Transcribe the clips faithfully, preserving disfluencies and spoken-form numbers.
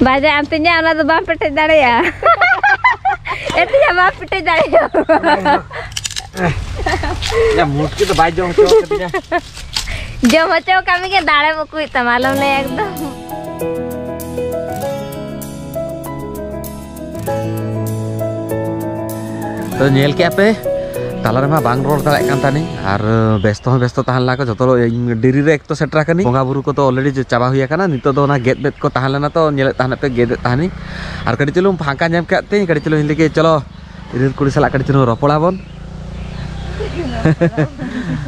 ᱵᱟᱡᱟᱜ ᱟᱢ ᱛᱤᱧᱟ, ᱚᱱᱟ ᱫᱚ ᱵᱟᱢ ᱯᱮᱴᱮᱡ ᱫᱟᱲᱮᱭᱟᱜᱼᱟ᱾ ᱮ ᱛᱤᱧᱟ, ᱵᱟᱢ ᱯᱮᱴᱮᱡ ᱫᱟᱲᱮᱭᱟᱜᱼᱟ᱾ ᱤᱧᱟᱹᱜ ᱢᱩᱴᱠᱤ ᱫᱚ ᱵᱟᱭ ᱡᱚᱢ ᱦᱚᱪᱚ ᱠᱟᱫᱤᱧᱟ᱾ ᱡᱚᱢ ᱦᱚᱪᱚ ᱠᱟᱜ ᱢᱮᱜᱮ, ᱫᱟᱲᱮᱢ ᱩᱠᱩᱭᱮᱫ ᱛᱟᱢᱟ, ᱟᱞᱚᱢ ᱞᱟᱹᱭᱟ ᱮᱠᱫᱚᱢ᱾ ᱛᱚ ᱧᱮᱞ ᱠᱮᱜᱼᱟ ᱯᱮ, ᱛᱟᱞᱟ ᱨᱮᱢᱟ ᱵᱟᱝ ᱨᱚᱲ ᱫᱟᱲᱮᱭᱟᱜ ᱠᱟᱱ ᱛᱟᱦᱮᱱᱤᱧ, ᱟᱨ ᱵᱮᱥᱛᱚ ᱦᱚᱸ ᱵᱮᱥᱛᱚ ᱛᱟᱦᱮᱸ ᱞᱮᱱᱟ ᱠᱚ ᱡᱚᱛᱚ᱾ ᱤᱧ ᱰᱮᱨᱤ ᱨᱮ ᱮᱠ ᱛᱚ ᱥᱮᱴᱮᱨ ᱟᱠᱟᱱᱟᱹᱧ, ᱵᱚᱸᱜᱟ ᱵᱩᱨᱩ ᱠᱚᱫᱚ already ᱪᱟᱵᱟ ᱦᱩᱭ ᱟᱠᱟᱱᱟ᱾ ᱱᱤᱛᱚᱜ ᱫᱚ ᱚᱱᱟ ᱜᱮᱫ ᱵᱮᱫ ᱠᱚ ᱛᱟᱦᱮᱸ ᱞᱮᱱᱟ, ᱛᱚ ᱧᱮᱞᱮᱫ ᱛᱟᱦᱮᱱ ᱯᱮ, ᱜᱮᱫᱮᱫ ᱛᱟᱦᱮᱱᱤᱧ᱾ ᱟᱨ ᱠᱟᱹᱴᱤᱡ ᱪᱩᱞᱩᱝ ᱯᱷᱟᱸᱠᱟ ᱧᱟᱢ ᱠᱮᱫ ᱛᱤᱧ, ᱠᱟᱹᱴᱤᱡ ᱪᱩᱞᱩᱝ ᱤᱧ ᱞᱟᱹᱭ ᱠᱮᱫ, "ᱪᱚᱞᱚ ᱤᱨᱤᱞ ᱠᱩᱲᱤ ᱥᱟᱞᱟᱜ ᱠᱟᱹᱴᱤᱡ ᱪᱩᱞᱩᱝ ᱨᱚᱯᱚᱲᱟ ᱵᱚᱱ᱾"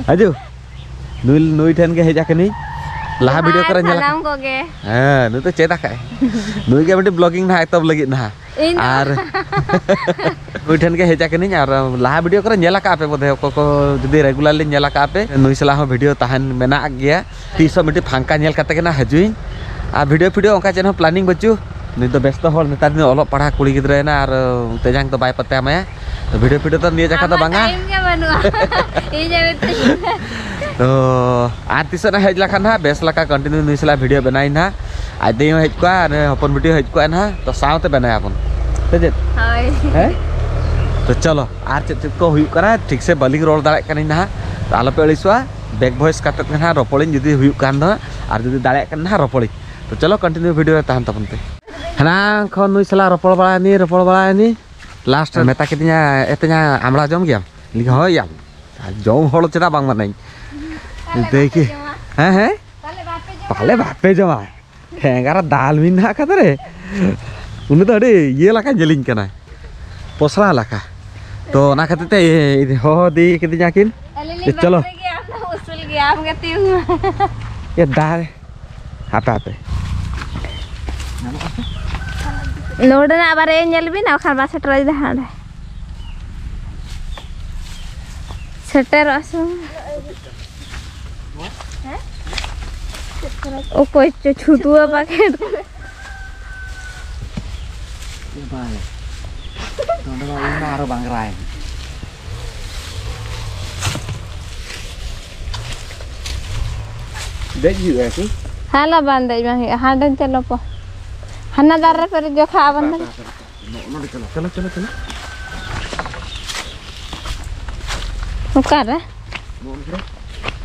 ᱦᱤᱡᱩᱜ ᱱᱩᱭ, ᱱᱩᱭ ᱴᱷᱮᱱ ᱜᱮ ᱦᱮᱡ ᱟᱠᱟᱱᱟᱹᱧ᱾ ᱞᱟᱦᱟ ᱵᱷᱤᱰᱤᱭᱳ ᱠᱚᱨᱮ ᱧᱮᱞ ᱟᱠᱟᱫ, ᱠᱚᱜᱮ᱾ ᱦᱮᱸ, ᱱᱩᱭ ᱫᱚ ᱪᱮᱫ ᱟᱠᱟᱫ ᱟᱭ᱾ ᱱᱩᱭ ᱜᱮ ᱢᱤᱫᱴᱤᱡ ᱵᱞᱚᱜᱤᱝ ᱱᱟᱦᱟᱜ ᱮᱛᱚᱦᱚᱵ ᱞᱟᱹᱜᱤᱫ ᱱᱟᱦᱟᱜ᱾ ᱤᱧ ᱫᱚ ᱟᱨ ᱱᱩᱭ ᱴᱷᱮᱱ ᱜᱮ ᱦᱮᱡ ᱟᱠᱟᱱᱟᱹᱧ᱾ ᱟᱨ ᱞᱟᱦᱟ ᱵᱷᱤᱰᱤᱭᱳ ᱠᱚᱨᱮ ᱧᱮᱞ ᱟᱠᱟᱫ ᱯᱮ ᱵᱚᱫᱷᱮ, ᱚᱠᱚᱭ ᱠᱚ ᱡᱩᱫᱤ ᱨᱮᱜᱩᱞᱟᱨᱞᱤ ᱧᱮᱞ ᱟᱠᱟᱫ ᱯᱮ, ᱱᱩᱭ ᱥᱟᱞᱟᱜ ᱦᱚᱸ ᱵᱷᱤᱰᱤᱭᱳ ᱛᱟᱦᱮᱱ ᱢᱮᱱᱟᱜ ᱜᱮᱭᱟ᱾ ᱛᱤᱥ ᱦᱚᱸ ᱢᱤᱫᱴᱤᱡ ᱯᱷᱟᱸᱠᱟ ᱧᱮᱞ ᱠᱟᱛᱮ ᱜᱮ ᱱᱟᱦᱟᱜ ᱦᱤᱡᱩᱜ ᱤᱧ᱾ ᱟᱨ ᱵᱷᱤᱰᱤᱭᱳ ᱯᱷᱤᱰᱤᱭᱳ ᱚᱱᱠᱟ ᱪᱮᱫ ᱦᱚᱸ ᱯᱞᱟᱱᱤᱝ ᱵᱟᱹᱪᱩᱜ᱾ ᱱᱩᱭ ᱫᱚ ᱵᱮᱥᱛᱚ ᱦᱚᱲ, ᱱᱮᱛᱟᱨ ᱫᱤᱱ ᱚᱞᱚᱜ ᱯᱟᱲᱦᱟᱜ ᱠᱩᱲᱤ ᱜᱤᱫᱽᱨᱟᱹᱭᱮᱱᱟ, ᱟᱨ ᱛᱮᱡᱟᱝ ᱫᱚ ᱵᱟᱭ ᱯᱟᱛᱭᱟᱢᱟᱭᱟ᱾ ᱛᱚ ᱵᱷᱤᱰᱤᱭᱳ ᱯᱷᱤᱰᱤᱭᱳ ᱫᱚ ᱱᱤᱭᱟᱹ ᱡᱟᱠᱷᱟ ᱫᱚ ᱵᱟᱝᱟ᱾ ᱴᱟᱭᱤᱢ ᱜᱮ ᱵᱟᱹᱱᱩᱜᱼᱟ᱾ ᱤᱧ ᱮ ᱢᱤᱛᱟᱹᱧ᱾ ᱛᱚ ᱟᱨ ᱛᱤᱥᱚᱜ ᱱᱟᱜ ᱦᱮᱡ ᱞᱮᱠᱷᱟᱱ ᱦᱟᱸᱜ ᱵᱮᱥ ᱞᱮᱠᱟ ᱠᱚᱱᱴᱤᱱᱤᱭᱩ ᱱᱩᱭ ᱥᱟᱞᱟᱜ ᱵᱷᱤᱰᱤᱭᱳ ᱵᱮᱱᱟᱣ ᱤᱧ ᱦᱟᱸᱜ᱾ ᱟᱡ ᱫᱟᱹᱭ ᱦᱚᱸ ᱦᱮᱡ ᱠᱚᱜᱼᱟ, ᱟᱨ ᱦᱚᱯᱚᱱ ᱵᱤᱴᱤ ᱦᱚᱸ ᱦᱮᱡ ᱠᱚᱜᱼᱟ ᱱᱟᱦᱟᱜ, ᱛᱚ ᱥᱟᱶᱛᱮ ᱵᱮᱱᱟᱣ ᱟᱵᱚᱱ᱾ ᱥᱮ ᱪᱮᱫ? ᱦᱳᱭ᱾ ᱦᱮᱸ? ᱛᱚ ᱪᱚᱞᱚ, ᱟᱨ ᱪᱮᱫ ᱪᱮᱫ ᱠᱚ ᱦᱩᱭᱩᱜ ᱠᱟᱱᱟ ᱴᱷᱤᱠ ᱥᱮ ᱵᱟᱹᱞᱤᱧ ᱨᱚᱲ ᱫᱟᱲᱮᱭᱟᱜ ᱠᱟᱹᱱᱟᱹᱧ ᱱᱟᱦᱟᱜ, ᱛᱚ ᱟᱞᱚᱯᱮ ᱟᱹᱲᱤᱥᱚᱜᱼᱟ, ᱵᱮᱠ ᱵᱷᱚᱭᱮᱥ ᱠᱟᱛᱮᱫ ᱜᱮ ᱱᱟᱦᱟᱜ ᱨᱚᱯᱚᱲᱤᱧ ᱡᱩᱫᱤ ᱦᱩᱭᱩᱜ ᱠᱷᱟᱱ ᱫᱚ, ᱟᱨ ᱡᱩᱫᱤ ᱫᱟᱲᱮᱭᱟᱜ ᱠᱷᱟᱱ ᱱᱟᱦᱟᱜ ᱨᱚᱯᱚᱲᱤᱧ᱾ ᱛᱚ ᱪᱚᱞᱚ ᱠᱚᱱᱴᱤᱱᱤᱭᱩ ᱵᱷᱤᱰᱤᱭᱳ ᱨᱮ ᱛᱟᱦᱮᱱ ᱛᱟᱵᱚᱱ ᱯᱮ᱾ ᱦᱮᱱᱟᱝ ᱠᱷᱚᱱ ᱱᱩᱭ ᱥᱟᱞᱟᱜ ᱨᱚᱯᱚᱲ ᱵᱟᱲᱟᱭᱮᱱᱤᱧ, ᱨᱚᱯᱚᱲ ᱵᱟᱲᱟᱭᱮᱱᱤᱧ, ᱞᱟᱥᱴ ᱨᱮ ᱢᱮᱛᱟ ᱠᱤᱫᱤᱧᱟ, "ᱮ ᱛᱮᱧᱟ, ᱟᱢᱲᱟ ᱡᱚᱢ ᱜᱮᱭᱟᱢ?" ᱞᱟᱹᱭ ᱠᱮᱫᱟ, "ᱦᱳᱭ ᱭᱟ, ᱡᱚᱢ ᱦᱚᱲ ᱪᱮᱫᱟᱜ ᱵᱟᱝ ᱢᱟᱱᱟᱧ?" ᱛᱟᱦᱞᱮ ᱫᱮᱠᱷᱤ᱾ ᱵᱟᱯᱮ ᱡᱚᱢᱟ? ᱦᱮᱸ, ᱦᱮᱸ? ᱛᱟᱦᱞᱮ ᱵᱟᱯᱮ ᱡᱚᱢᱟ? ᱯᱟᱞᱮ ᱵᱟᱯᱮ ᱡᱚᱢᱟ᱾ ᱴᱷᱮᱸᱜᱟ ᱨᱮ ᱫᱟᱞ ᱢᱮᱱᱟᱜ ᱟᱠᱟᱫ ᱨᱮ᱾ ᱩᱱᱤ ᱫᱚ ᱟᱹᱰᱤ ᱤᱭᱟᱹ ᱞᱮᱠᱟ ᱡᱮᱞᱮᱧ ᱠᱟᱱᱟᱭ, ᱯᱚᱥᱲᱟ ᱞᱮᱠᱟ᱾ ᱛᱚ ᱚᱱᱟ ᱠᱷᱟᱹᱛᱤᱨ ᱛᱮ ᱦᱚᱦᱚ ᱤᱫᱤ ᱠᱤᱫᱤᱧᱟ ᱠᱤᱱ᱾ ᱟᱹᱞᱤᱧ ᱞᱤᱧ ᱪᱚᱞᱚ᱾ ᱵᱟᱝ ᱜᱮᱭᱟ, ᱟᱢ ᱫᱚ ᱩᱥᱩᱞ ᱜᱮᱭᱟ, ᱟᱢ ᱜᱮ ᱛᱤᱸᱜᱩ ᱢᱮ᱾ ᱮ ᱫᱟᱨᱮ, ᱦᱟᱯᱮ ᱦᱟᱯᱮ᱾ ᱱᱚᱰᱮᱱᱟᱜ ᱵᱟᱨᱭᱟ ᱧᱮᱞ ᱵᱤᱱ, ᱵᱟᱠᱷᱟᱱ ᱵᱟᱥ ᱥᱮᱴᱮᱨᱚᱜᱼᱟ ᱡᱩᱫᱤ ᱦᱟᱸᱰᱮ᱾ ᱥᱮᱴᱮᱨᱚᱜᱼᱟ ᱥᱮ ᱵᱟᱝ? ᱚᱠᱚᱭ ᱪᱚ ᱪᱷᱩᱛᱩᱣᱟ ᱯᱟᱠᱮᱴ᱾ ᱵᱟᱝ᱾ ᱱᱚᱰᱮ ᱢᱟ ᱤᱧ ᱢᱟ ᱟᱨᱚ ᱵᱟᱝᱨᱟᱭ᱾ ᱫᱮᱡ ᱦᱩᱭᱩᱜᱼᱟ ᱠᱤ? ᱦᱟᱞᱟ ᱵᱟᱝ ᱫᱮᱡ ᱵᱟᱝ ᱦᱩᱭᱩᱜᱼᱟ, ᱦᱟᱸᱰᱮ ᱪᱚᱞᱚ ᱯᱚ᱾ ᱦᱟᱱᱟ ᱫᱟᱨᱮ ᱨᱮ ᱯᱮᱨᱮᱡ ᱡᱚᱠᱷᱟ ᱟᱵᱟᱨ ᱱᱚᱰᱮ᱾ ᱱᱚᱜᱼᱚ ᱱᱚᱰᱮ ᱪᱟᱞᱟᱜ, ᱪᱟᱞᱟᱜ, ᱪᱟᱞᱟᱜ, ᱪᱟᱞᱟᱜ᱾ ᱚᱠᱟᱨᱮ? ᱱᱚᱜᱼᱚ ᱱᱚᱰᱮ᱾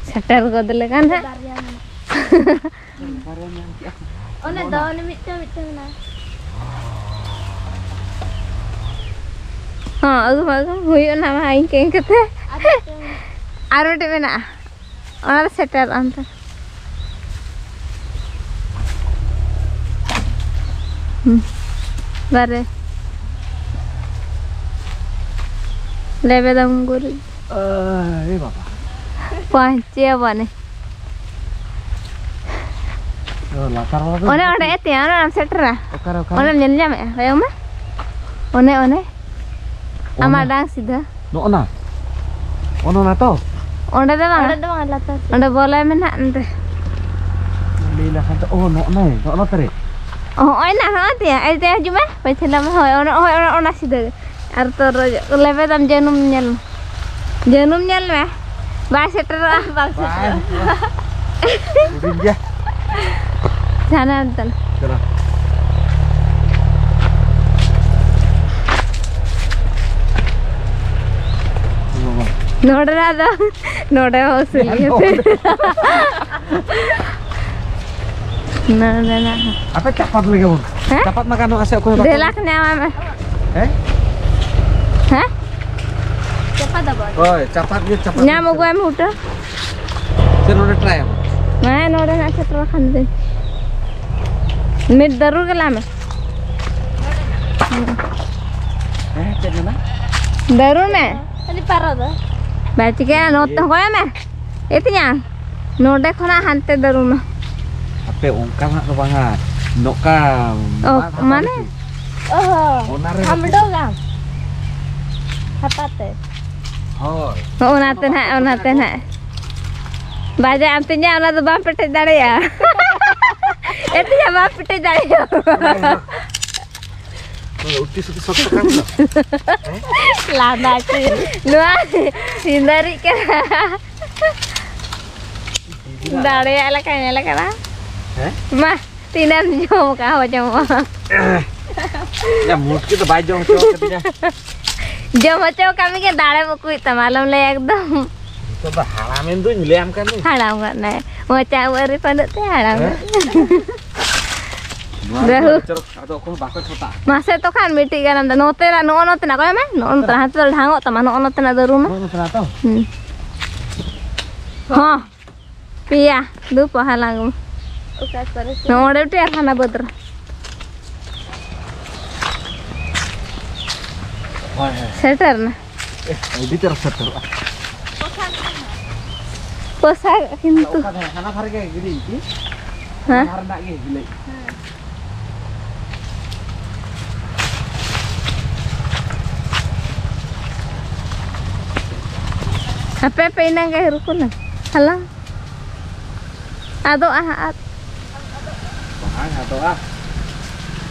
ᱥᱮᱴᱮᱨ ᱜᱚᱫ ᱞᱮᱠᱟᱱ ᱦᱟᱸᱜ᱾ ᱵᱟᱨᱭᱟ ᱢᱮᱱᱟᱜᱼᱟ᱾ ᱵᱟᱨᱭᱟ ᱧᱟᱢ ᱠᱮᱜᱼᱟ᱾ ᱚᱱᱟ ᱫᱚ ᱚᱱᱮ ᱢᱤᱫᱴᱟᱝ, ᱢᱤᱫᱴᱟᱝ ᱢᱮᱱᱟᱜᱼᱟ᱾ ᱦᱚᱸ, ᱟᱹᱜᱩ ᱢᱟ ᱟᱹᱜᱩ ᱦᱩᱭᱩᱜᱼᱟ ᱱᱟᱦᱟᱜ ᱢᱟ ᱤᱱᱠᱟᱹ ᱤᱱᱠᱟᱹ ᱛᱮ᱾ ᱟᱨ ᱢᱤᱫᱴᱟᱝ ᱢᱮᱱᱟᱜᱼᱟ᱾ ᱟᱨ ᱢᱤᱫᱴᱤᱡ ᱢᱮᱱᱟᱜᱼᱟ, ᱚᱱᱟ ᱨᱮ ᱥᱮᱴᱮᱨᱚᱜ ᱟᱢ ᱛᱚ᱾ ᱦᱩᱸ᱾ ᱵᱟᱨᱮ᱾ ᱞᱮᱵᱮᱫᱟᱢ ᱜᱩᱨᱤᱡ᱾ ᱟᱨᱮ ᱵᱟᱵᱟ᱾ ᱯᱟᱸᱪᱮ ᱵᱟᱱᱮ᱾ ᱚ, ᱞᱟᱛᱟᱨ ᱵᱟᱵᱟ᱾ ᱚᱱᱮ ᱚᱸᱰᱮ ᱮᱛᱮ, ᱚᱱᱮ ᱚᱸᱰᱮᱢ ᱥᱮᱴᱮᱨᱟ᱾ ᱚᱠᱟᱨᱮ, ᱚᱠᱟᱨᱮ? ᱚᱸᱰᱮᱢ ᱧᱮᱞ ᱧᱟᱢᱮᱜᱼᱟ, ᱠᱚᱭᱚᱜ ᱢᱮ᱾ ᱚᱱᱮ, ᱚᱱᱮ᱾ ᱚᱱᱟ᱾ ᱟᱢᱟᱜ ᱰᱟᱝ ᱥᱤᱫᱷᱟᱹ᱾ ᱱᱚᱜᱼᱚ ᱱᱟ? ᱚᱱ ᱚᱱᱟ ᱛᱚ? ᱚᱸᱰᱮ ᱫᱚ ᱵᱟᱝ᱾ ᱚᱸᱰᱮ ᱫᱚ ᱵᱟᱝ, ᱞᱟᱛᱟᱨ ᱥᱮᱫ᱾ ᱚᱸᱰᱮ ᱵᱚᱞᱚᱭ ᱢᱮ ᱱᱟᱦᱟᱜ ᱱᱚᱸᱰᱮ᱾ ᱞᱟᱹᱭ ᱞᱮᱠᱷᱟᱱ ᱛᱚ, ᱚ, ᱱᱚᱜᱼᱚ ᱱᱟ, ᱱᱚᱜᱼᱚ ᱱᱚᱛᱮ ᱨᱮ᱾ ᱦᱚᱸᱜᱼᱚᱭ ᱱᱟᱦᱟᱜ, ᱱᱚᱜᱼᱚᱭ ᱛᱮ, ᱮᱭ ᱛᱮ ᱦᱤᱡᱩᱜ ᱢᱮ, ᱯᱟᱹᱪᱷᱞᱟᱹ ᱢᱮ, ᱦᱳᱭ, ᱚᱱᱟ, ᱦᱳᱭ, ᱚᱱᱟ, ᱚᱱᱟ ᱥᱤᱫᱷᱟᱹ ᱜᱮ᱾ ᱟᱨ ᱛᱚ ᱨᱚᱡᱚ, ᱞᱮᱵᱮᱫᱟᱢ ᱡᱟᱹᱱᱩᱢ ᱧᱮᱞ ᱢᱮ᱾ ᱡᱟᱹᱱᱩᱢ ᱧᱮᱞ ᱢᱮ᱾ ᱵᱟᱭ ᱥᱮᱴᱮᱨᱚᱜᱼᱟ᱾ ᱵᱟᱝ ᱵᱟᱭ ᱥᱮᱴᱮᱨᱚᱜᱼᱟ᱾ ᱦᱤᱡᱩᱜᱼᱟ᱾ ᱦᱩᱰᱤᱧ ᱜᱮᱭᱟ᱾ ᱡᱟᱦᱟᱱᱟᱜ ᱮᱢ ᱛᱟᱞ᱾ ᱪᱚᱞᱚ᱾ ᱱᱚᱰᱮᱱᱟᱜ ᱫᱚ, ᱱᱚᱰᱮ ᱦᱚᱸ ᱩᱥᱩᱞ ᱜᱮᱭᱟ᱾ ᱱᱚᱰᱮᱱᱟᱜ ᱦᱚᱸ᱾ ᱟᱯᱮ ᱪᱟᱯᱟᱫ ᱞᱮᱜᱮ ᱵᱚᱱ᱾ ᱦᱮᱸ? ᱪᱟᱯᱟᱫ ᱢᱟ ᱜᱟᱱᱚᱜᱼᱟ ᱥᱮ ᱚᱠᱚᱭ ᱦᱚᱸ ᱵᱟᱠᱚ ᱫᱮᱞᱟ ᱠᱷᱟᱱ ᱧᱟᱢᱟᱭ ᱢᱮ᱾ ᱦᱮᱸ? ᱦᱮᱸ? ᱪᱟᱯᱟᱫ ᱟᱵᱚᱱ᱾ ᱦᱳᱭ, ᱪᱟᱯᱟᱫ ᱜᱮ, ᱪᱟᱯᱟᱫ ᱧᱟᱢ ᱜᱮ᱾ ᱟᱹᱜᱩᱭᱟᱢ ᱦᱩᱴᱟᱹ᱾ ᱥᱮ ᱱᱚᱰᱮ ᱴᱨᱟᱭ ᱟᱵᱚᱱ? ᱦᱮᱸ, ᱱᱚᱰᱮ ᱱᱟᱜ ᱥᱮᱴᱮᱨ ᱟᱠᱟᱱ ᱫᱟᱹᱧ᱾ ᱢᱤᱫ ᱫᱟᱹᱨᱩᱲ ᱜᱮ ᱞᱟᱢᱮ᱾ ᱦᱮᱸ, ᱪᱮᱫ ᱢᱮᱱᱟ? ᱫᱟᱹᱨᱩᱲ ᱢᱮ᱾ ᱠᱷᱟᱹᱞᱤ ᱯᱟᱨᱚ ᱫᱚ᱾ ᱵᱟᱭ ᱪᱤᱠᱟᱹᱭᱟ, ᱱᱚᱛᱮ ᱦᱚᱸ ᱠᱚᱭᱚᱜ ᱢᱮ᱾ ᱮ ᱛᱤᱧᱟ, ᱱᱚᱰᱮ ᱠᱷᱚᱱᱟᱜ ᱦᱟᱱᱛᱮ ᱫᱟᱹᱨᱩᱲ ᱢᱮ᱾ ᱟᱯᱮ ᱚᱱᱠᱟ ᱱᱟᱜ ᱫᱚ ᱵᱟᱝᱟ, ᱱᱚᱝᱠᱟ ᱚ, ᱢᱟᱫ ᱦᱟᱛᱟᱣ ᱢᱟᱱᱮ? ᱦᱚᱪᱚ᱾ ᱚ ᱦᱚᱸ᱾ ᱚᱱᱟ ᱨᱮ ᱦᱟᱢᱰᱚᱜᱟᱢ᱾ ᱦᱟᱛᱟᱛᱮ᱾ ᱦᱳᱭ᱾ ᱚᱱᱟᱛᱮ ᱱᱟᱦᱟᱜ, ᱚᱱᱟᱛᱮ ᱱᱟᱦᱟᱜ᱾ ᱵᱟᱡᱟ ᱟᱢ ᱛᱤᱧᱟ, ᱚᱱᱟ ᱫᱚ ᱵᱟᱢ ᱯᱮᱴᱮᱡ ᱫᱟᱲᱮᱭᱟᱜᱼᱟ᱾ ᱮ ᱛᱤᱧᱟ, ᱵᱟᱢ ᱯᱮᱴᱮᱡ ᱫᱟᱲᱮᱭᱟᱜᱼᱟ᱾ ᱦᱳᱭ, ᱩᱛᱤ ᱥᱩᱛᱤ ᱥᱚᱠᱛᱚ ᱠᱟᱱ ᱫᱚ᱾ ᱞᱟᱸᱫᱟ ᱪᱮᱫ? ᱱᱚᱣᱟ ᱥᱤᱸᱫᱟᱹᱨᱤ ᱠᱟᱱᱟ᱾ ᱫᱟᱲᱮᱭᱟᱜ ᱞᱮᱠᱟ ᱧᱮᱞ ᱠᱟᱱᱟ᱾ ᱦᱮᱸ? ᱢᱟ, ᱛᱤᱱᱟᱹᱜ ᱮᱢ ᱡᱚᱢ ᱠᱟᱜᱼᱟ, ᱦᱚᱡᱚᱢᱚᱜᱼᱟ᱾ ᱭᱟ, ᱢᱩᱥᱠᱤᱞ ᱫᱚ ᱵᱟᱭ ᱡᱚᱢ ᱦᱚᱪᱚ ᱠᱟᱫᱤᱧᱟ᱾ ᱡᱚᱢ ᱦᱚᱪᱚ ᱠᱟᱜ ᱢᱮᱜᱮ, ᱫᱟᱲᱮᱢ ᱩᱠᱩᱭᱮᱫ ᱛᱟᱢᱟ, ᱟᱞᱚᱢ ᱞᱟᱹᱭᱟ ᱮᱠᱫᱚᱢ᱾ ᱱᱤᱛᱚᱜ ᱫᱚ ᱦᱟᱲᱟᱢᱮᱱ ᱫᱩᱧ ᱞᱟᱹᱭᱟᱢ ᱠᱟᱱ ᱫᱩᱧ᱾ ᱦᱟᱲᱟᱢ ᱜᱚᱫ ᱱᱟᱭ, ᱢᱚᱪᱟ ᱩᱵ ᱟᱹᱣᱨᱤ ᱯᱟᱹᱰᱩᱜ ᱛᱮ ᱦᱟᱲᱟᱢ ᱦᱮᱸ? ᱜᱚᱫ᱾ ᱱᱚᱣᱟ ᱵᱟᱹᱦᱩ᱾ ᱫᱚ ᱟᱹᱰᱤ ᱪᱚᱨᱚᱠ, ᱟᱫᱚ ᱚᱠᱚᱭ ᱦᱚᱸ ᱵᱟᱠᱚ ᱪᱷᱚᱴᱟ᱾ ᱢᱟᱥᱮ ᱛᱚᱠᱷᱟᱱ ᱢᱤᱫᱴᱤᱡ ᱜᱟᱱ ᱮᱢ ᱫᱟ-, ᱱᱚᱛᱮᱱᱟᱜ, ᱱᱚᱜᱼᱚ ᱱᱚᱛᱮᱱᱟᱜ ᱠᱚ ᱮᱢᱟ, ᱱᱚᱜᱼᱚ ᱱᱚᱛᱮᱱᱟᱜ, ᱦᱟᱱᱛᱮ ᱫᱚ ᱰᱷᱟᱝᱚᱜ ᱛᱟᱢᱟ, ᱱᱚᱜᱼᱚ ᱱᱚᱛᱮᱱᱟᱜ ᱫᱚ ᱨᱩᱢᱟ᱾ ᱱᱚᱜᱼᱚ ᱱᱚᱛᱮᱱᱟᱜ ᱛᱚ? ᱦᱩᱸ᱾ ᱦᱚᱸ᱾ ᱯᱮᱭᱟ, ᱫᱩ ᱯᱚᱦᱟ ᱞᱟᱝ ᱟᱹᱜᱩ᱾ ᱚᱠᱟ ᱠᱚᱨᱮ ᱪᱚ? ᱱᱚᱰᱮ ᱢᱤᱫᱴᱮᱡ ᱟᱨ ᱦᱟᱱᱟ ᱵᱟᱹᱫᱽ ᱨᱮ᱾ ᱦᱳᱭ, ᱦᱳᱭ᱾ ᱥᱮᱴᱮᱨ ᱱᱟ᱾ ᱮ, ᱟᱹᱰᱤ ᱪᱚᱨᱚᱠ ᱥᱮᱴᱮᱨᱚᱜᱼᱟ᱾ ᱯᱚᱥᱟᱜ ᱠᱤᱱᱛᱩ᱾ ᱚᱠᱟ ᱫᱷᱟᱨᱮ? ᱦᱟᱱᱟ ᱫᱷᱟᱨᱮ ᱜᱮ ᱜᱤᱰᱤ ᱠᱤ? ᱦᱮᱸ᱾ ᱦᱟᱱᱟ ᱫᱷᱟᱨᱮ ᱨᱮᱱᱟᱜ ᱜᱮ ᱵᱤᱞᱟᱹᱭ᱾ ᱦᱟᱯᱮ, ᱦᱟᱯᱮ, ᱮᱱᱟᱝ ᱜᱮ ᱨᱩᱠᱩ ᱱᱟ᱾ ᱦᱟᱞᱟᱝ᱾ ᱟᱫᱚᱜᱼᱟ ᱦᱟᱸᱜ, ᱟᱫ᱾ ᱵᱟᱝ ᱟᱫᱚᱜᱼᱟ᱾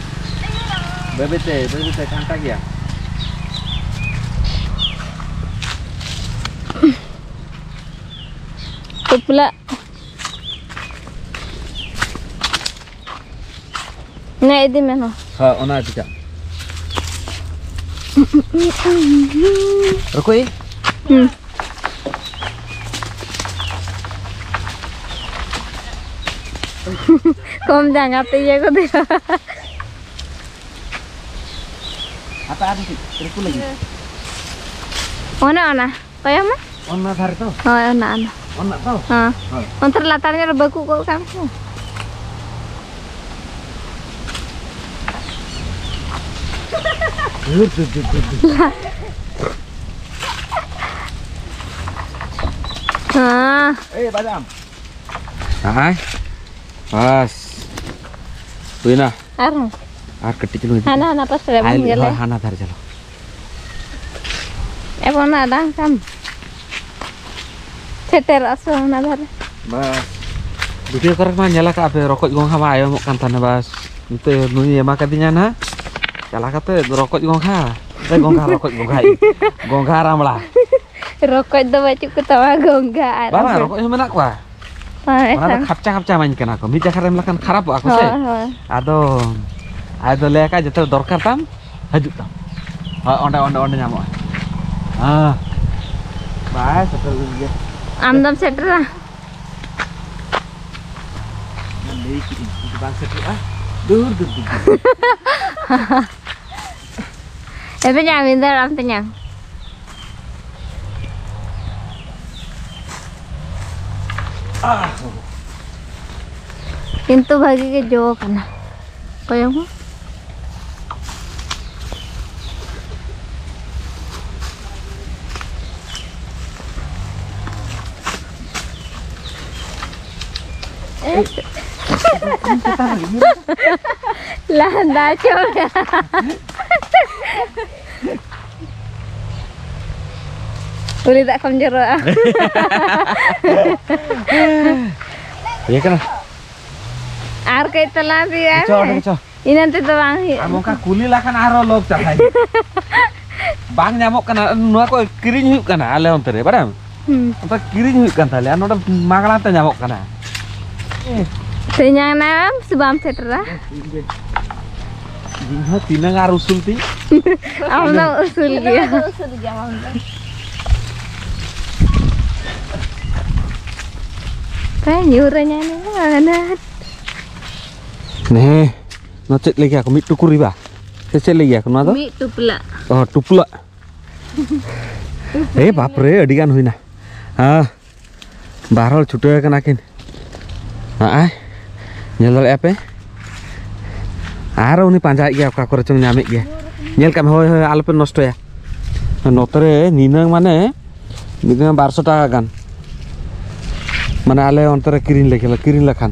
ᱵᱟᱹᱭ ᱵᱟᱹᱭ ᱛᱮ, ᱵᱟᱹᱭ ᱵᱟᱹᱭ ᱛᱮ ᱜᱷᱟᱱᱴᱟ ᱜᱮᱭᱟ᱾ ᱩᱯᱞᱟᱜ᱾ ᱱᱮ ᱤᱫᱤ ᱢᱮ ᱱᱚᱣᱟ᱾ ᱦᱮᱸ, ᱚᱱᱟ ᱤᱫᱤ ᱠᱟᱜ᱾ ᱨᱩᱠᱩᱭ᱾ ᱦᱩᱸ᱾ ᱠᱚᱢ ᱡᱟᱸᱜᱟ ᱛᱮ ᱤᱭᱟᱹ ᱠᱚ ᱫᱮᱡᱚᱜᱼᱟ᱾ ᱦᱟᱯᱮ ᱟᱨ ᱢᱤᱫᱴᱤᱡ ᱨᱩᱠᱩ ᱞᱟᱹᱜᱤᱫ᱾ ᱚᱱᱮ ᱚᱱᱟ᱾ ᱠᱚᱭᱚᱜ ᱢᱮ᱾ ᱚᱱᱟ ᱫᱷᱟᱨᱮ ᱛᱚ? ᱦᱳᱭ, ᱚᱱᱟ, ᱚᱱᱟ᱾ ᱚᱱᱟ ᱛᱚ? ᱦᱮᱸ᱾ ᱦᱳᱭ᱾ ᱚᱱᱛᱮ ᱨᱮ ᱞᱟᱛᱟᱨ ᱧᱚᱜ ᱨᱮ ᱵᱟᱹᱠᱩ ᱠᱚᱜ ᱠᱟᱱ ᱠᱚ᱾ ᱫᱷᱩᱨ, ᱫᱷᱩᱨ, ᱫᱷᱩᱨ, ᱫᱷᱩᱨ, ᱫᱷᱩᱨ᱾ ᱦᱮᱸ᱾ ᱮᱭ, ᱵᱟᱡᱟᱢ᱾ ᱦᱟᱭ᱾ ᱵᱟᱥ᱾ ᱦᱩᱭᱱᱟ᱾ ᱟᱨᱦᱚᱸ? ᱟᱨ ᱠᱟᱹᱴᱤᱡ ᱪᱩᱞᱩᱝ ᱤᱫᱤ ᱦᱟᱱᱟ, ᱠᱟᱜ᱾ ᱦᱟᱱᱟ ᱯᱟᱥᱴᱟ ᱨᱮ ᱟᱭ, ᱵᱚᱱ ᱧᱮᱞᱟ᱾ ᱦᱳᱭ, ᱦᱟᱱᱟ ᱫᱷᱟᱨᱮ ᱪᱟᱞᱟᱣ᱾ ᱮᱵᱚᱱ ᱚᱱᱟ ᱰᱟᱝ ᱠᱟᱢ᱾ ᱥᱮᱴᱮᱨᱚᱜᱼᱟ ᱥᱮ ᱚᱱᱟ ᱫᱷᱟᱨᱮ᱾ ᱵᱟᱥ᱾ ᱵᱷᱤᱰᱤᱭᱳ ᱠᱚᱨᱮ ᱢᱟ ᱧᱮᱞ ᱟᱠᱟᱫ ᱯᱮ, ᱨᱚᱠᱚᱡ ᱜᱚᱝᱜᱷᱟ ᱢᱟ ᱟᱭᱚᱢᱚᱜ ᱠᱟᱱ ᱛᱟᱦᱮᱱᱟ, ᱵᱟᱥ᱾ ᱱᱤᱛᱚᱜ ᱱᱩᱭ ᱮᱢᱟ ᱠᱟᱫᱤᱧᱟ ᱱᱟᱦᱟᱜ᱾ ᱪᱟᱞᱟᱣ ᱠᱟᱛᱮ ᱨᱚᱠᱚᱡ ᱜᱚᱝᱜᱷᱟ᱾ ᱮ, ᱜᱚᱝᱜᱷᱟ, ᱨᱚᱠᱚᱡ ᱜᱚᱝᱜᱷᱟ᱾ ᱜᱚᱝᱜᱷᱟ ᱟᱨ ᱟᱢᱲᱟ᱾ ᱨᱚᱠᱚᱡ ᱫᱚ ᱵᱟᱹᱪᱩᱜ ᱠᱚ ᱛᱟᱢᱟ, ᱜᱚᱝᱜᱷᱟ ᱟᱨ ᱵᱟᱵᱟ, ᱟᱢᱲᱟ᱾ ᱨᱚᱠᱚᱡ ᱦᱚᱸ ᱢᱮᱱᱟᱜ ᱠᱚᱣᱟ᱾ ᱦᱳᱭ, ᱚᱱᱟ ᱫᱚ ᱮᱱᱠᱷᱟᱱ᱾ ᱠᱷᱟᱯᱪᱟ ᱠᱷᱟᱯᱪᱟ ᱮᱢᱟᱹᱧ ᱠᱟᱱᱟ ᱠᱚ, ᱢᱤᱫ ᱡᱟᱭᱜᱟ ᱨᱮ ᱮᱢ ᱞᱮᱠᱷᱟᱱ ᱠᱷᱟᱨᱟᱯᱚᱜᱼᱟ ᱠᱚ ᱥᱮ᱾ ᱦᱳᱭ, ᱦᱳᱭ᱾ ᱟᱫᱚ ᱟᱡ ᱫᱚ ᱞᱟᱹᱭ ᱟᱠᱟᱫ, "ᱡᱚᱛᱚ ᱫᱚᱨᱠᱟᱨ ᱛᱟᱢ, ᱦᱤᱡᱩᱜ ᱛᱟᱢ, ᱦᱳᱭ, ᱚᱸᱰᱮ, ᱚᱸᱰᱮ, ᱚᱸᱰᱮ ᱧᱟᱢᱚᱜᱼᱟ᱾" ᱦᱮᱸ, ᱵᱟᱭ ᱥᱮᱴᱮᱨ ᱞᱮᱱ ᱜᱮᱭᱟ᱾ ᱟᱢ ᱫᱚᱢ ᱥᱮᱴᱮᱨᱟ? ᱞᱟᱹᱭ ᱠᱤᱫᱟᱹᱧ, ᱡᱩᱫᱤ ᱵᱟᱝ ᱥᱮᱴᱮᱨᱚᱜᱼᱟ, ᱫᱩᱨ, ᱫᱩᱨ, ᱫᱩᱨ, ᱫᱩᱨ᱾ ᱮ ᱛᱮᱧᱟᱝ, ᱢᱤᱫ ᱫᱷᱟᱣ ᱟᱢ ᱛᱮᱧᱟᱝ᱾ ᱠᱤᱱᱛᱩ ᱵᱷᱟᱜᱤ ᱜᱮ ᱡᱚ ᱠᱟᱱᱟ᱾ ᱠᱚᱭᱚᱜ ᱢᱮ᱾ ᱞᱟᱸᱫᱟ ᱪᱚ᱾ ᱩᱞᱤ ᱫᱟᱜ ᱠᱷᱚᱱ ᱡᱚᱨᱚᱜᱼᱟ᱾ ᱤᱭᱟᱹ ᱠᱟᱱᱟ᱾ ᱟᱨ ᱠᱟᱹᱡ ᱛᱟᱞᱟᱝ ᱯᱮᱭᱟ᱾ ᱪᱚ, ᱚᱸᱰᱮ ᱪᱚ᱾ ᱤᱱᱟᱹ ᱛᱮᱫᱚ ᱵᱟᱝ ᱦᱩᱭᱩᱜᱼᱟ᱾ ᱟᱢ ᱚᱱᱠᱟ ᱠᱩᱞᱤ ᱞᱮᱠᱷᱟᱱ ᱟᱨᱦᱚᱸ ᱞᱳᱵᱷ ᱪᱟᱵᱟᱭ᱾ ᱵᱟᱝ ᱧᱟᱢᱚᱜ ᱠᱟᱱᱟ, ᱱᱚᱣᱟ ᱠᱚ ᱠᱤᱨᱤᱧ ᱦᱩᱭᱩᱜ ᱠᱟᱱᱟ ᱟᱞᱮ ᱚᱱᱛᱮ ᱨᱮ, ᱵᱟᱲᱟᱭᱟᱢ? ᱦᱩᱸ᱾ ᱚᱱᱠᱟ ᱠᱤᱨᱤᱧ ᱦᱩᱭᱩᱜ ᱠᱟᱱ ᱛᱟᱞᱮᱭᱟ, ᱟᱨ ᱱᱚᱰᱮ ᱢᱟᱜᱽᱱᱟ ᱛᱮ ᱧᱟᱢᱚᱜ ᱠᱟᱱᱟ᱾ ᱛᱮᱧᱟᱝ ᱱᱟᱢ ᱥᱮ ᱵᱟᱢ ᱥᱮᱴᱮᱨᱟ? ᱤᱧ ᱦᱚᱸ ᱛᱤᱱᱟᱹᱝ ᱟᱨ ᱩᱥᱩᱞ ᱛᱤᱧ᱾ ᱟᱢ ᱫᱚᱢ ᱩᱥᱩᱞ ᱜᱮᱭᱟ᱾ ᱩᱥᱩᱞ ᱜᱮᱭᱟᱢ ᱟᱢ ᱫᱚ᱾ ᱛᱟᱭ ᱧᱩᱨ ᱟᱹᱧᱟ ᱱᱚᱣᱟ ᱟᱱᱟᱴ᱾ ᱦᱮᱸ, ᱱᱚᱣᱟ ᱪᱮᱫ ᱞᱟᱹᱭ ᱜᱮᱭᱟ ᱠᱚ? ᱢᱤᱫ ᱴᱩᱠᱩᱨᱤ ᱵᱟ? ᱥᱮ ᱪᱮᱫ ᱞᱟᱹᱭ ᱜᱮᱭᱟ ᱠᱚ ᱱᱚᱣᱟ ᱫᱚ? ᱢᱤᱫ ᱴᱩᱯᱞᱟᱹᱜ᱾ ᱚ, ᱴᱩᱯᱞᱟᱹᱜ᱾ ᱮ ᱵᱟᱯ ᱨᱮ, ᱟᱹᱰᱤ ᱜᱟᱱ ᱦᱩᱭᱱᱟ᱾ ᱦᱮᱸ, ᱵᱟᱨ ᱦᱚᱲ ᱪᱷᱩᱴᱟᱹᱣ ᱟᱠᱟᱱᱟ ᱠᱤᱱ᱾ ᱱᱚᱜᱼᱚᱭ, ᱧᱮᱞ ᱫᱟᱲᱮᱭᱟᱜᱼᱟ ᱯᱮ᱾ ᱟᱨ ᱩᱱᱤ ᱯᱟᱸᱡᱟᱭᱮᱫ ᱜᱮᱭᱟ, ᱚᱠᱟ ᱠᱚᱨᱮ ᱪᱚᱝ ᱧᱟᱢᱮᱫ ᱜᱮᱭᱟ᱾ ᱧᱮᱞ ᱠᱟᱜ ᱢᱮ, ᱦᱳᱭ, ᱦᱳᱭ, ᱟᱞᱚᱯᱮ ᱱᱚᱥᱴᱚᱭᱟ᱾ ᱱᱚᱛᱮ ᱨᱮ ᱱᱤᱱᱟᱹᱝ ᱢᱟᱱᱮ ᱢᱤᱫ ᱫᱤᱱ ᱵᱟᱨᱥᱚ ᱴᱟᱠᱟ ᱜᱟᱱ᱾ ᱢᱟᱱᱮ ᱟᱞᱮ ᱚᱱᱛᱮ ᱨᱮ ᱠᱤᱨᱤᱧ ᱞᱮ-, ᱠᱤᱨᱤᱧ ᱞᱮᱠᱷᱟᱱ᱾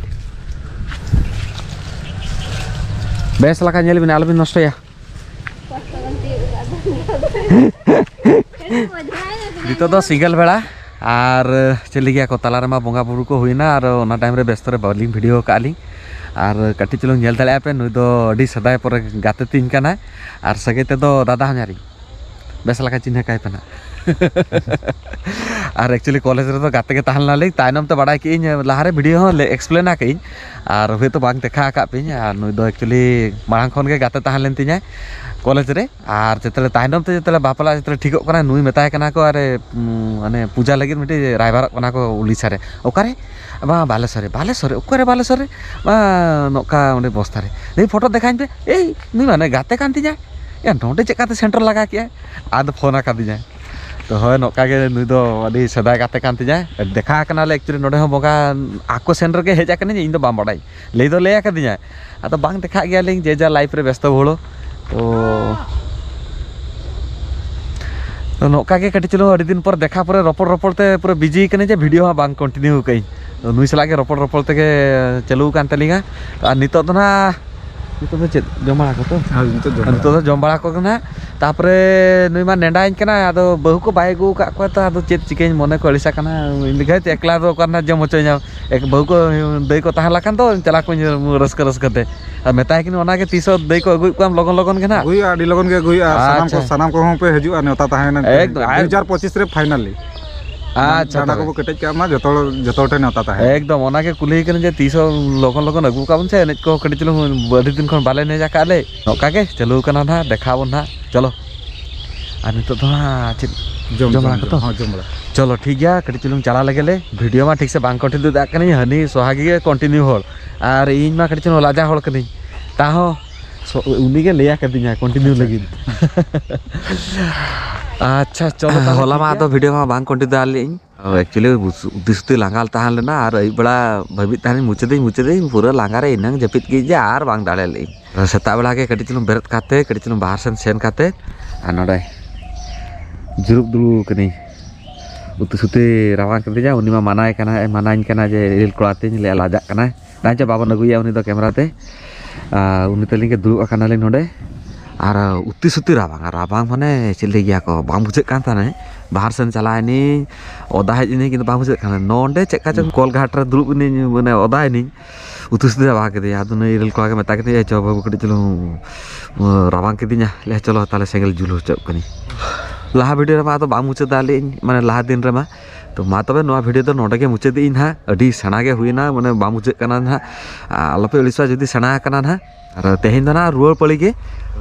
ᱵᱮᱥ ᱞᱮᱠᱟ ᱧᱮᱞ ᱵᱤᱱ, ᱟᱞᱚᱵᱤᱱ ᱱᱚᱥᱴᱚᱭᱟ᱾ ᱱᱤᱛᱚᱜ ᱫᱚ ᱥᱤᱸᱜᱮᱞ ᱵᱮᱲᱟ, ᱟᱨ ᱪᱮᱫ ᱞᱟᱹᱭ ᱜᱮᱭᱟ ᱠᱚ, ᱛᱟᱞᱟ ᱨᱮᱢᱟ ᱵᱚᱸᱜᱟ ᱵᱩᱨᱩ ᱠᱚ ᱦᱩᱭᱱᱟ, ᱟᱨ ᱚᱱᱟ time ᱨᱮ ᱵᱮᱥᱛᱚ ᱨᱮ ᱵᱟᱹᱞᱤᱧ video ᱟᱠᱟᱫᱼᱟ ᱞᱤᱧ᱾ ᱟᱨ ᱠᱟᱹᱴᱤᱡ ᱪᱩᱞᱩᱝ ᱧᱮᱞ ᱫᱟᱲᱮᱭᱟᱜᱼᱟ ᱯᱮ, ᱱᱩᱭ ᱫᱚ ᱟᱹᱰᱤ ᱥᱮᱫᱟᱭ ᱯᱚᱨᱮ ᱜᱟᱛᱮ ᱛᱤᱧ ᱠᱟᱱᱟᱭ, ᱟᱨ ᱥᱟᱹᱜᱟᱹᱭ ᱛᱮᱫᱚ ᱫᱟᱫᱟ ᱦᱚᱧᱦᱟᱨᱤᱧ᱾ ᱵᱮᱥ ᱞᱮᱠᱟ ᱪᱤᱱᱦᱟᱹ ᱠᱟᱭ ᱯᱮ ᱱᱟᱜ᱾ ᱟᱨ ᱮᱠᱪᱩᱭᱮᱞᱤ ᱠᱚᱞᱮᱡᱽ ᱨᱮᱫᱚ ᱜᱟᱛᱮ ᱜᱮ ᱛᱟᱦᱮᱸ ᱞᱮᱱᱟᱞᱤᱧ, ᱛᱟᱭᱱᱚᱢ ᱛᱮ ᱵᱟᱲᱟᱭ ᱠᱮᱫᱟᱹᱧ, ᱞᱟᱦᱟᱨᱮ ᱵᱷᱤᱰᱤᱭᱳ ᱦᱚᱸ ᱮᱠᱥᱯᱞᱮᱱ ᱟᱠᱟᱫᱟᱹᱧ, ᱟᱨ ᱦᱳᱭᱛᱳ ᱵᱟᱝ ᱫᱮᱠᱷᱟ ᱟᱠᱟᱫ ᱯᱮᱭᱟᱹᱧ᱾ ᱟᱨ ᱱᱩᱭ ᱫᱚ ᱮᱠᱪᱩᱭᱮᱞᱤ ᱢᱟᱲᱟᱝ ᱠᱷᱚᱱ ᱜᱮ ᱜᱟᱛᱮ ᱛᱟᱦᱮᱸ ᱞᱮᱱ ᱛᱤᱧᱟᱹ ᱠᱚᱞᱮᱡᱽ ᱨᱮ᱾ ᱟᱨ ᱡᱮᱛᱮ ᱛᱟᱭᱱᱚᱢ ᱛᱮ ᱡᱮᱛᱮ ᱵᱟᱯᱞᱟ ᱡᱮᱛᱮ ᱴᱷᱤᱠᱚᱜ ᱠᱟᱱᱟ, ᱱᱩᱭ ᱢᱮᱛᱟᱭ ᱠᱟᱱᱟ ᱠᱚ, "ᱟᱨᱮ, ᱩᱸ, ᱢᱟᱱᱮ ᱯᱩᱡᱟ ᱞᱟᱹᱜᱤᱫ ᱢᱤᱫᱴᱤᱡ ᱨᱟᱭᱵᱟᱨᱚᱜ ᱠᱟᱱᱟ ᱠᱚ ᱩᱲᱤᱥᱥᱟ ᱨᱮ᱾" "ᱚᱠᱟᱨᱮ?" "ᱵᱟᱝ, ᱵᱟᱞᱮᱥᱚᱨ ᱨᱮ᱾" "ᱵᱟᱞᱮᱥᱚᱨ ᱨᱮ? ᱚᱠᱟᱨᱮ ᱵᱟᱞᱮᱥᱚᱨ ᱨᱮ?" "ᱵᱟᱝ, ᱱᱚᱝᱠᱟ ᱚᱸᱰᱮ ᱵᱚᱥᱛᱟ ᱨᱮ᱾" "ᱫᱮᱭ, ᱯᱷᱳᱴᱳ ᱫᱮᱠᱷᱟᱧ ᱯᱮ᱾" "ᱮᱭ, ᱱᱩᱭ ᱢᱟᱱᱮ ᱜᱟᱛᱮ ᱠᱟᱱ ᱛᱤᱧᱟᱹ, ᱭᱟ, ᱱᱚᱸᱰᱮ ᱪᱮᱫ ᱠᱟᱛᱮ ᱥᱮᱱᱴᱟᱨ ᱞᱟᱜᱟ ᱠᱮᱜᱼᱟ?" ᱟᱫᱚ ᱯᱷᱳᱱ ᱟᱠᱟᱫᱤᱧᱟᱭ᱾ ᱛᱚ ᱦᱳᱭ, ᱱᱚᱝᱠᱟ ᱜᱮ ᱱᱩᱭ ᱫᱚ ᱟᱹᱰᱤ ᱥᱮᱫᱟᱭ ᱜᱟᱛᱮ ᱠᱟᱱ ᱛᱤᱧᱟᱹ᱾ ᱫᱮᱠᱷᱟ ᱟᱠᱟᱱᱟᱞᱮ ᱮᱠᱪᱩᱭᱮᱞᱤ ᱱᱚᱸᱰᱮ ᱦᱚᱸ ᱵᱚᱸᱜᱟ, ᱟᱠᱚ ᱥᱮᱱ ᱨᱮᱜᱮ ᱦᱮᱡ ᱟᱠᱟᱱᱟᱹᱧ, ᱤᱧ ᱫᱚ ᱵᱟᱝ ᱵᱟᱰᱟᱭ᱾ ᱞᱟᱹᱭ ᱫᱚ ᱞᱟᱹᱭ ᱟᱠᱟᱫᱤᱧᱟᱭ, ᱟᱫᱚ ᱵᱟᱝ ᱫᱮᱠᱷᱟᱜ ᱜᱮᱭᱟᱞᱤᱧ, ᱡᱮ ᱡᱟᱨ ᱞᱟᱭᱤᱯᱷ ᱨᱮ ᱵᱮᱥᱛᱚ ᱵᱚᱦᱩᱞᱚ᱾ ᱛᱚ, ᱛᱚ ᱱᱚᱝᱠᱟ ᱜᱮ ᱠᱟᱹᱴᱤᱡ ᱪᱩᱞᱩᱝ ᱟᱹᱰᱤ ᱫᱤᱱ ᱯᱚᱨ ᱫᱮᱠᱷᱟ ᱯᱚᱨᱮ ᱨᱚᱯᱚᱲ ᱨᱚᱯᱚᱲ ᱛᱮ ᱯᱩᱨᱟᱹ ᱵᱤᱡᱤ ᱠᱟᱹᱱᱟᱹᱧ, ᱡᱮ ᱵᱷᱤᱰᱤᱭᱳ ᱦᱚᱸ ᱵᱟᱝ ᱠᱚᱱᱴᱤᱱᱤᱭᱩ ᱠᱟᱹᱧ᱾ ᱛᱚ ᱱᱩᱭ ᱥᱟᱞᱟᱜ ᱜᱮ ᱨᱚᱯᱚᱲ ᱨᱚᱯᱚᱲ ᱛᱮᱜᱮ ᱪᱟᱹᱞᱩ ᱟᱠᱟᱱ ᱛᱟᱹᱞᱤᱧᱟ᱾ ᱟᱨ ᱱᱤᱛᱚᱜ ᱫᱚ ᱱᱟᱦᱟᱜ, ᱱᱤᱛᱚᱜ ᱫᱚ ᱪᱮᱫ ᱡᱚᱢ ᱵᱟᱲᱟ ᱠᱚ ᱛᱚ? ᱦᱮᱸ, ᱱᱤᱛᱚᱜ ᱡᱚᱢ ᱵᱟᱲᱟ᱾ ᱱᱤᱛᱚᱜ ᱫᱚ ᱡᱚᱢ ᱵᱟᱲᱟ ᱠᱚᱜᱮ ᱱᱟᱦᱟᱜ᱾ ᱛᱟᱯᱚᱨᱮ ᱱᱩᱭ ᱢᱟ ᱱᱮᱰᱟᱧ ᱠᱟᱱᱟᱭ, ᱟᱫᱚ ᱵᱟᱹᱦᱩ ᱠᱚ ᱵᱟᱭ ᱟᱹᱜᱩ ᱟᱠᱟᱫ ᱠᱚᱣᱟ ᱛᱚ, ᱟᱫᱚ ᱪᱮᱫ ᱪᱤᱠᱟᱹᱧ, ᱢᱚᱱᱮ ᱠᱚ ᱟᱹᱲᱤᱥ ᱟᱠᱟᱱᱟ᱾ ᱤᱧ ᱞᱮᱠᱷᱟᱡ ᱛᱮ ᱮᱠᱞᱟ ᱫᱚ ᱚᱠᱟ ᱨᱮᱱᱟᱜ ᱡᱚᱢ ᱦᱚᱪᱚᱧᱟ? ᱮᱠ ᱵᱟᱹᱦᱩ ᱠᱚ, ᱫᱟᱹᱭ ᱠᱚ ᱛᱟᱦᱮᱸ ᱞᱮᱠᱷᱟᱱ ᱫᱚ ᱪᱟᱞᱟᱣ ᱠᱚᱧ ᱨᱟᱹᱥᱠᱟᱹ ᱨᱟᱹᱥᱠᱟᱹ ᱛᱮ᱾ ᱟᱨ ᱢᱮᱛᱟᱭ ᱠᱟᱹᱱᱟᱹᱧ ᱚᱱᱟ ᱜᱮ, ᱛᱤᱥᱚᱜ ᱫᱟᱹᱭ ᱠᱚ ᱟᱹᱜᱩᱭᱮᱫ ᱠᱚᱣᱟ ᱞᱚᱜᱚᱱ ᱞᱚᱜᱚᱱ ᱜᱮ ᱱᱟᱦᱟᱜ᱾ ᱟᱹᱜᱩᱭᱟ, ᱟᱹᱰᱤ ᱞᱚᱜᱚᱱ ᱜᱮ ᱟᱹᱜᱩᱭᱟ᱾ ᱟᱨ ᱥᱟᱱᱟᱢ ᱠᱚ, ᱟᱪᱪᱷᱟ᱾ ᱥᱟᱱᱟᱢ ᱠᱚᱦᱚᱸ ᱯᱮ ᱦᱤᱡᱩᱜᱼᱟ, ᱱᱮᱣᱛᱟ ᱛᱟᱦᱮᱸᱭᱮᱱᱟ᱾ ᱮᱠᱫᱚᱢ, ᱟᱨ ᱫᱩ ᱦᱟᱡᱟᱨ ᱯᱚᱸᱪᱤᱥ ᱨᱮ ᱯᱷᱟᱭᱱᱟᱞᱤ᱾ ᱟᱪᱪᱷᱟ, ᱰᱟᱸᱰᱟ ᱛᱚᱵᱮ᱾ ᱠᱚᱵᱚ ᱠᱮᱴᱮᱡ ᱠᱟᱜ ᱢᱟ, ᱡᱚᱛᱚ, ᱡᱚᱛᱚ ᱦᱚᱲ ᱴᱷᱮᱱ ᱱᱮᱣᱛᱟ ᱛᱟᱦᱮᱸ᱾ ᱮᱠᱫᱚᱢ, ᱚᱱᱟ ᱜᱮ ᱠᱩᱞᱤ ᱠᱟᱱᱟ ᱡᱮ ᱛᱤᱥ ᱦᱚᱸ ᱞᱚᱜᱚᱱ ᱞᱚᱜᱚᱱ ᱟᱹᱜᱩ ᱠᱟᱜ ᱵᱚᱱ ᱥᱮ, ᱮᱱᱮᱡ ᱠᱚ ᱠᱟᱹᱴᱤᱡ ᱪᱩᱞᱩᱝ ᱟᱹᱰᱤ ᱫᱤᱱ ᱠᱷᱚᱱ ᱵᱟᱞᱮ ᱮᱱᱮᱡ ᱟᱠᱟᱫ ᱞᱮ᱾ ᱱᱚᱝᱠᱟ ᱜᱮ ᱪᱟᱹᱞᱩ ᱠᱟᱱᱟ ᱱᱟᱦᱟᱜ, ᱫᱮᱠᱷᱟᱣ ᱵᱚᱱ ᱱᱟᱦᱟᱜ᱾ ᱪᱚᱞᱚ᱾ ᱟᱨ ᱱᱤᱛᱚᱜ ᱫᱚ ᱦᱟᱸᱜ ᱪᱮᱫ ᱡᱚᱢ, ᱡᱚᱢ ᱡᱚᱢ, ᱵᱟᱲᱟ ᱠᱚ ᱡᱚᱢ, ᱛᱚ? ᱦᱚᱸ, ᱡᱚᱢ ᱵᱟᱲᱟ᱾ ᱪᱚᱞᱚ, ᱴᱷᱤᱠ ᱜᱮᱭᱟ, ᱠᱟᱹᱴᱤᱡ ᱪᱩᱞᱩᱝ ᱪᱟᱞᱟᱣ ᱞᱮᱜᱮ ᱞᱮ᱾ ᱵᱷᱤᱰᱤᱭᱳ ᱢᱟ ᱴᱷᱤᱠ ᱥᱮ ᱵᱟᱝ ᱠᱚᱱᱴᱤᱱᱤᱭᱩ ᱫᱟᱲᱮᱭᱟᱜ ᱠᱟᱹᱱᱟᱹᱧ, ᱦᱟᱹᱱᱤ ᱥᱚᱦᱟᱜᱤ ᱜᱮ ᱠᱚᱱᱴᱤᱱᱤᱭᱩ ᱦᱚᱲ, ᱟᱨ ᱤᱧ ᱢᱟ ᱠᱟᱹᱴᱤᱡ ᱪᱩᱞᱩᱝ ᱞᱟᱡᱟ ᱦᱚᱲ ᱠᱟᱹᱱᱟᱹᱧ᱾ ᱛᱟᱦᱚᱸ ᱥᱚ-, ᱩᱱᱤ ᱜᱮ ᱞᱟᱹᱭ ᱟᱠᱟᱫᱤᱧᱟ ᱠᱚᱱᱴᱤᱱᱤᱭᱩ ᱟᱪᱪᱷᱟ᱾ ᱞᱟᱹᱜᱤᱫ᱾ ᱟᱪᱪᱷᱟ, ᱪᱚᱞᱚ ᱛᱟᱦᱚᱞᱮ, ᱦᱚᱞᱟ ᱴᱷᱤᱠ ᱢᱟ ᱜᱮᱭᱟ᱾ ᱟᱫᱚ ᱵᱷᱤᱰᱤᱭᱳ ᱢᱟ ᱵᱟᱝ ᱠᱚᱱᱴᱤᱱᱤᱭᱩ ᱫᱟᱲᱮᱭᱟᱜ ᱞᱤᱧ᱾ ᱮᱠᱪᱩᱭᱮᱞᱤ ᱩᱛᱤ ᱥᱩᱛᱤ ᱞᱟᱸᱜᱟ ᱛᱟᱦᱮᱸ ᱞᱮᱱᱟ, ᱟᱨ ᱟᱹᱭᱩᱵ ᱵᱮᱲᱟ ᱵᱷᱟᱹᱵᱤᱛ ᱛᱟᱦᱮᱱᱤᱧ ᱢᱩᱪᱟᱹᱫᱟᱹᱧ, ᱢᱩᱪᱟᱹᱫᱟᱹᱧ, ᱯᱩᱨᱟᱹ ᱞᱟᱸᱜᱟ ᱨᱮ ᱤᱱᱟᱹᱝ ᱡᱟᱹᱯᱤᱫ ᱠᱮᱫ ᱡᱮ ᱟᱨ ᱵᱟᱝ ᱫᱟᱲᱮ ᱞᱮᱫᱟᱹᱧ᱾ ᱥᱮᱛᱟᱜ ᱵᱮᱲᱟ ᱜᱮ ᱠᱟᱹᱴᱤᱡ ᱪᱩᱞᱩᱝ ᱵᱮᱨᱮᱫ ᱠᱟᱛᱮ, ᱠᱟᱹᱴᱤᱡ ᱪᱩᱞᱩᱝ ᱵᱟᱦᱟᱨ ᱥᱮᱱ ᱥᱮᱱ ᱠᱟᱛᱮ, ᱟᱨ ᱱᱚᱰᱮ ᱡᱩᱨᱩᱜ ᱫᱩᱲᱩᱵ ᱠᱟᱹᱱᱟᱹᱧ᱾ ᱩᱛᱤ ᱥᱩᱛᱤ ᱨᱟᱵᱟᱝ ᱠᱮᱫᱮᱧᱟ, ᱩᱱᱤ ᱢᱟ ᱢᱟᱱᱟᱭ ᱠᱟᱱᱟ, ᱢᱟᱱᱟᱧ ᱠᱟᱱᱟ ᱡᱮ ᱤᱨᱤᱞ ᱠᱚᱲᱟ ᱛᱤᱧ, ᱞᱟᱹᱭᱟ ᱞᱟᱡᱟᱜ ᱠᱟᱱᱟᱭ᱾ ᱱᱟᱭ ᱪᱚ ᱵᱟᱵᱚᱱ ᱟᱹᱜᱩᱭᱟ ᱩᱱᱤ ᱫᱚ ᱠᱮᱢᱮᱨᱟ ᱛᱮ᱾ ᱟᱨ ᱩᱱᱤ ᱛᱟᱹᱞᱤᱧ ᱜᱮ ᱫᱩᱲᱩᱵ ᱟᱠᱟᱱᱟᱞᱤᱧ ᱱᱚᱰᱮ᱾ ᱟᱨ ᱩᱛᱤ ᱥᱩᱛᱤ ᱨᱟᱵᱟᱝ, ᱨᱟᱵᱟᱝ ᱢᱟᱱᱮ ᱪᱮᱫ ᱞᱟᱹᱭ ᱜᱮᱭᱟ ᱠᱚ, ᱵᱟᱝ ᱵᱩᱡᱷᱟᱹᱜ ᱠᱟᱱ ᱛᱟᱦᱮᱱᱟ᱾ ᱵᱟᱦᱟᱨ ᱥᱮᱱ ᱪᱟᱞᱟᱣ ᱮᱱᱟᱹᱧ, ᱚᱫᱟ ᱦᱮᱡ ᱮᱱᱟᱹᱧ, ᱠᱤᱱᱛᱩ ᱵᱟᱝ ᱵᱩᱡᱷᱟᱹᱜ ᱠᱟᱱᱟ᱾ ᱱᱚᱰᱮ ᱪᱮᱫ ᱠᱟ ᱪᱚᱝ ᱠᱚᱞ ᱜᱷᱟᱴ ᱨᱮ ᱫᱩᱲᱩᱵ ᱮᱱᱟᱹᱧ, ᱢᱟᱱᱮ ᱚᱫᱟ ᱮᱱᱟᱹᱧ, ᱩᱛᱤ ᱥᱩᱛᱤ ᱨᱟᱵᱟᱝ ᱠᱮᱫᱮᱧᱟ᱾ ᱟᱫᱚ ᱱᱩᱭ ᱤᱨᱤᱞ ᱠᱚᱲᱟ ᱜᱮ ᱢᱮᱛᱟ ᱠᱮᱫᱮᱧᱟ, "ᱮ ᱪᱚ ᱵᱟᱹᱵᱩ, ᱠᱟᱹᱴᱤᱡ ᱪᱩᱞᱩᱝ, ᱨᱟᱵᱟᱝ ᱠᱮᱫᱮᱧᱟ, ᱞᱮ ᱪᱚᱞᱚ ᱛᱟᱦᱞᱮ ᱥᱮᱸᱜᱮᱞ ᱡᱩᱞ ᱦᱚᱪᱚᱜ ᱠᱟᱹᱱᱟᱹᱧ᱾" ᱞᱟᱦᱟ ᱵᱷᱤᱰᱤᱭᱳ ᱨᱮᱢᱟ ᱟᱫᱚ ᱵᱟᱝ ᱢᱩᱪᱟᱹᱫ ᱫᱟᱞᱤᱧ, ᱢᱟᱱᱮ ᱞᱟᱦᱟ ᱫᱤᱱ ᱨᱮᱢᱟ᱾ ᱛᱚ ᱢᱟ ᱛᱚᱵᱮ ᱱᱚᱣᱟ ᱵᱷᱤᱰᱤᱭᱳ ᱫᱚ ᱱᱚᱰᱮ ᱜᱮ ᱢᱩᱪᱟᱹᱫ ᱤᱧ ᱦᱟᱸᱜ᱾ ᱟᱹᱰᱤ ᱥᱮᱬᱟ ᱜᱮ ᱦᱩᱭᱱᱟ, ᱢᱟᱱᱮ ᱵᱟᱝ ᱵᱩᱡᱷᱟᱹᱜ ᱠᱟᱱᱟ ᱱᱟᱦᱟᱜ᱾ ᱟᱨ ᱟᱞᱚᱯᱮ ᱟᱹᱲᱤᱥᱚᱜᱼᱟ ᱡᱩᱫᱤ ᱥᱮᱬᱟ ᱟᱠᱟᱱᱟ ᱱᱟᱦᱟᱜ᱾ ᱟᱨ ᱛᱮᱦᱮᱧ ᱫᱚ ᱱᱟᱦᱟᱜ ᱨᱩᱣᱟᱹᱲ ᱯᱟᱹᱲᱤ ᱜᱮ᱾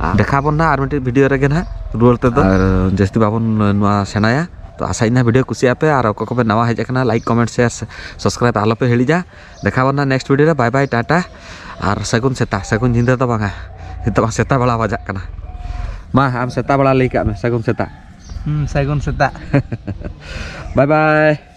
ᱟᱨ ᱫᱮᱠᱷᱟᱣ ᱵᱚᱱ ᱱᱟᱦᱟᱜ ᱟᱨ ᱢᱤᱫᱴᱤᱡ ᱵᱷᱤᱰᱤᱭᱳ ᱨᱮᱜᱮ ᱱᱟᱦᱟᱜ ᱨᱩᱣᱟᱹᱲ ᱛᱮᱫᱚ᱾ ᱟᱨ ᱡᱟᱹᱥᱛᱤ ᱵᱟᱵᱚᱱ ᱱᱚᱣᱟ ᱥᱮᱬᱟᱭᱟ᱾ ᱛᱚ ᱟᱥᱟᱭᱟᱹᱧ ᱱᱟᱦᱟᱜ ᱵᱷᱤᱰᱤᱭᱳ ᱠᱩᱥᱤᱭᱟᱜ ᱯᱮ, ᱟᱨ ᱚᱠᱚᱭ ᱠᱚᱯᱮ ᱱᱟᱣᱟ ᱦᱮᱡ ᱟᱠᱟᱱᱟ, ᱞᱟᱭᱤᱠ, ᱠᱚᱢᱮᱱᱴ, ᱥᱮᱭᱟᱨ, ᱥᱟᱵᱥᱠᱨᱟᱭᱤᱵ ᱟᱞᱚᱯᱮ ᱦᱤᱲᱤᱧᱟ᱾ ᱫᱮᱠᱷᱟᱣ ᱵᱚᱱ ᱱᱟᱦᱟᱜ ᱱᱮᱠᱥᱴ ᱵᱷᱤᱰᱤᱭᱳ ᱨᱮ᱾ ᱵᱟᱭ ᱵᱟᱭ, ᱴᱟᱴᱟ᱾ ᱟᱨ ᱥᱟᱹᱜᱩᱱ ᱥᱮᱛᱟᱜ, ᱥᱟᱹᱜᱩᱱ ᱧᱤᱫᱟᱹ ᱫᱚ ᱵᱟᱝᱟ, ᱱᱤᱛᱚᱜ ᱢᱟ ᱥᱮᱛᱟ ᱵᱮᱲᱟ ᱵᱟᱡᱟᱜ ᱠᱟᱱᱟ᱾ ᱢᱟ ᱟᱢ ᱥᱮᱛᱟ ᱵᱮᱲᱟ ᱞᱟᱹᱭ ᱠᱟᱜ ᱢᱮ, ᱥᱟᱹᱜᱩᱱ ᱥᱮᱛᱟᱜ᱾ ᱦᱩᱸ, ᱥᱟᱹᱜᱩᱱ ᱥᱮᱛᱟᱜ᱾ ᱵᱟᱭ ᱵᱟᱭ᱾